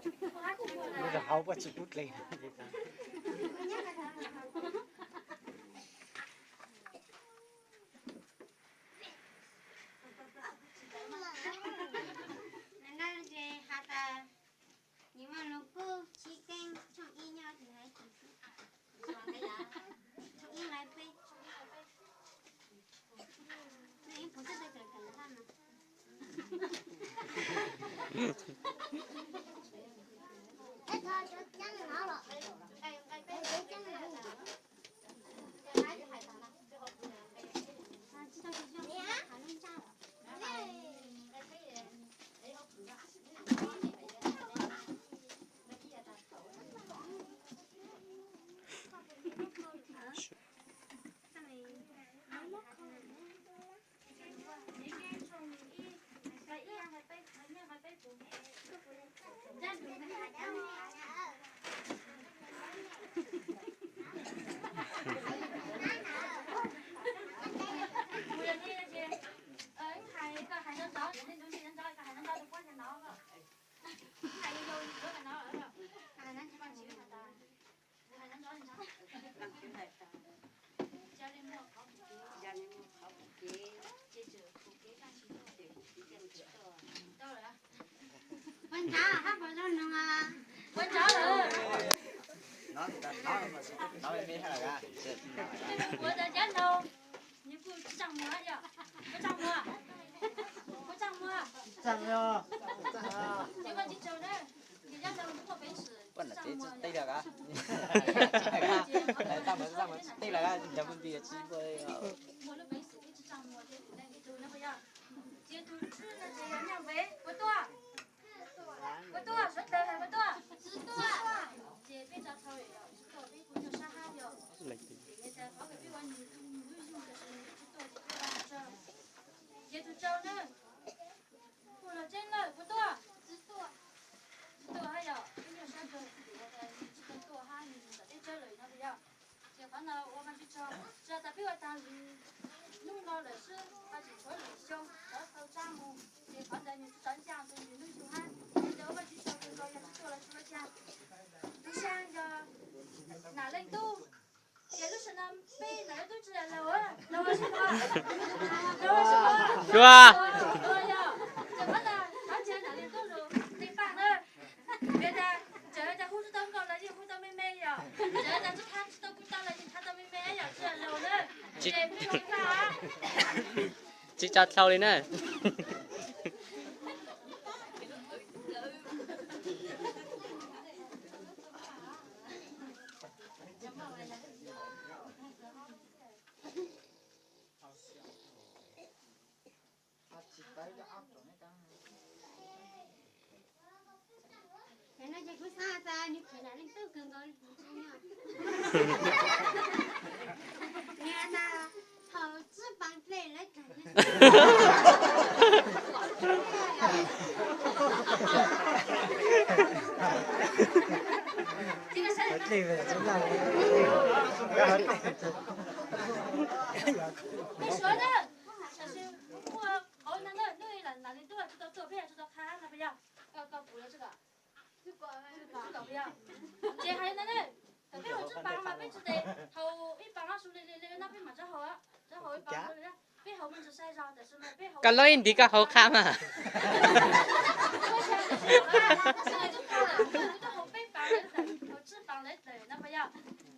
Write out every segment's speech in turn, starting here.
Lub rau hauv puas tsis pub dlev. Nws muaj lus kuj sib keeb tshooj ib nyob tis hais tias tshooj ib nqai peb. Ua ntsav hab pom zoo noog. Ua ntsav nraug, nws kuj tsis tsaa muag yom. Puas tsaa muag? Puas tsaa muag? Ces koj tsis tsaug na, ces nyob rau lub peev xwm tsis tsaa muag. Muaj lub peev xwm tsis tsaa muag ces kuv leej tug no puas yog? Ces tus tswb no ces yog Nyaj Npev, puas tuaj? Puas tuaj? Suav daws hais puas tuaj? Tsis tuaj. Ces peb tso dhau lawm yom, tsis tuaj peb kuj nyuaj sab hab yom. Ces yog tias qhov kws peb ua nws lub yug tab sis nws tsis tuaj ces peb ua tso. Ces tus tsau na, Puj Los Tseeb na, puas tuaj? Tsis tuaj hab yom, peb nyuaj sab kawg ces yog tias nws tsis tau tuaj hab nws mus tom teb tsawb lawm no puas yog? Ces qhov ntawd ua Vaajtswv tsaug, tsuas tas peb ua taag lwm hnub no lawm xwb, Vaajtswv tshuav lwm xyoo rov tau tsab mus, ces qhov ntawd nws tsis tau ncaaj rua nws lub yug hab. Ces ua Vaajtswv tsaug kawg nkaus yog tsis tuaj los tsis ua caag. Tus xyaa yog Nam Leej Tub. Ces lub sij hawm no peb Nam Leej Tub tsis yog laug, laug ua tsi ua? Laug ua tsi ua? Laug ua yog. Ces qhov ntawd thov cia Nam Leej Tub lug nqi paaj na. Vim tas txawm tas hu tsis tau nkauj los yeej hu tau me me yom, txawm tas tsis thab tsis tau kuj tau los yeej thab tau me me yom, tsis yog laug na. Ces peb lug nqi paaj. Tsis tso dlhau li na. Ces no ces kuv xaav tas nws khwv Nam Leej Tub kawg nkaus li. Nws tas haus tswb paas dlej lawv tag. Peb suav na, tam sis muaj qauv no na, hnub ib lam Nam Leej Tub tsis tau tuaj peb tsis tau qha no puas yog? Koj pum lawv tsis kom, tsis kom puas yog? Ces hais no na, thaum peb haus tswb paas mas peb tsis tes haus ib paas su li li li no peb mam rov haus, rov haus ib paas li na. Peb haus me ntsis sai zog tam sis mas peb haus, koj lub ib ntiv koj haus qha mas. Haus peb paas lawv tawm, haus tsib paas lawv tawm no puas yog?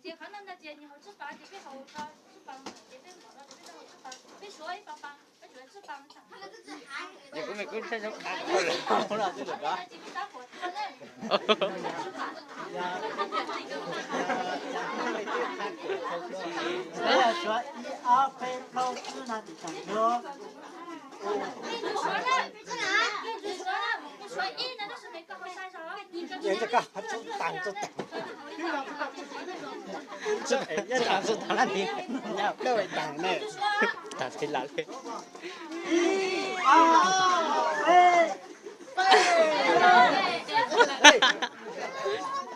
Ces qhov no no ces nws haus tsib paas ces peb haus tsib paas, ces peb haus tsib paas, peb suav ib paas paas, peb suav tsib paas. Ces kuv me kuv tseem zoo qha los twb lawm. Suav ib ob peb plaub tsib no tim tag nrho. Tag tag tag ne.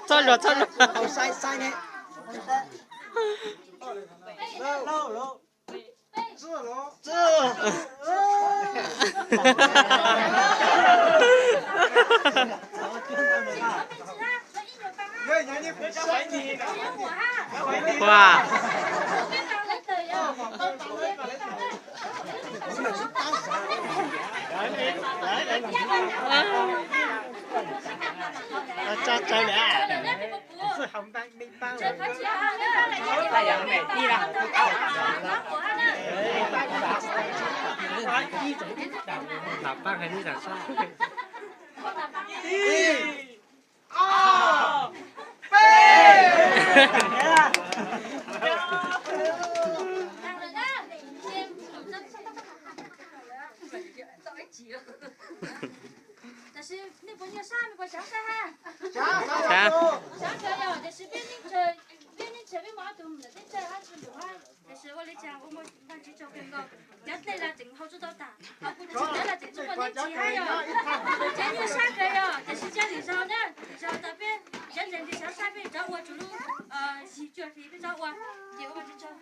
Txhob luag, txhob luag. Sai sai ne. Ua, tso tsawv lawm. Ib, ob, peb. Tab sis nej puas nyiam sab, nej puas xyav sab ha? Xyav kawg yog, tiam sis peb neej tsa, peb muaj ob tug ntawm teb chaws hab tsis ntuj hab, tiam sis ua li cas ua muaj ntau tsis tsaug kawg nkaus, cov dlej los tseem hau tsis tau tas, hau kuv tsis tau los tseem tsis muaj nyiaj txiag hab yog. Cov nyiaj sab kawg yog, tiam sis cov lwm zaug na, lwm zaug tas peb cov ntseeg tsis xyav sab peb rov ua tsuas lub yim cuaj hli peb rov ua, ces ua tsis tsaug.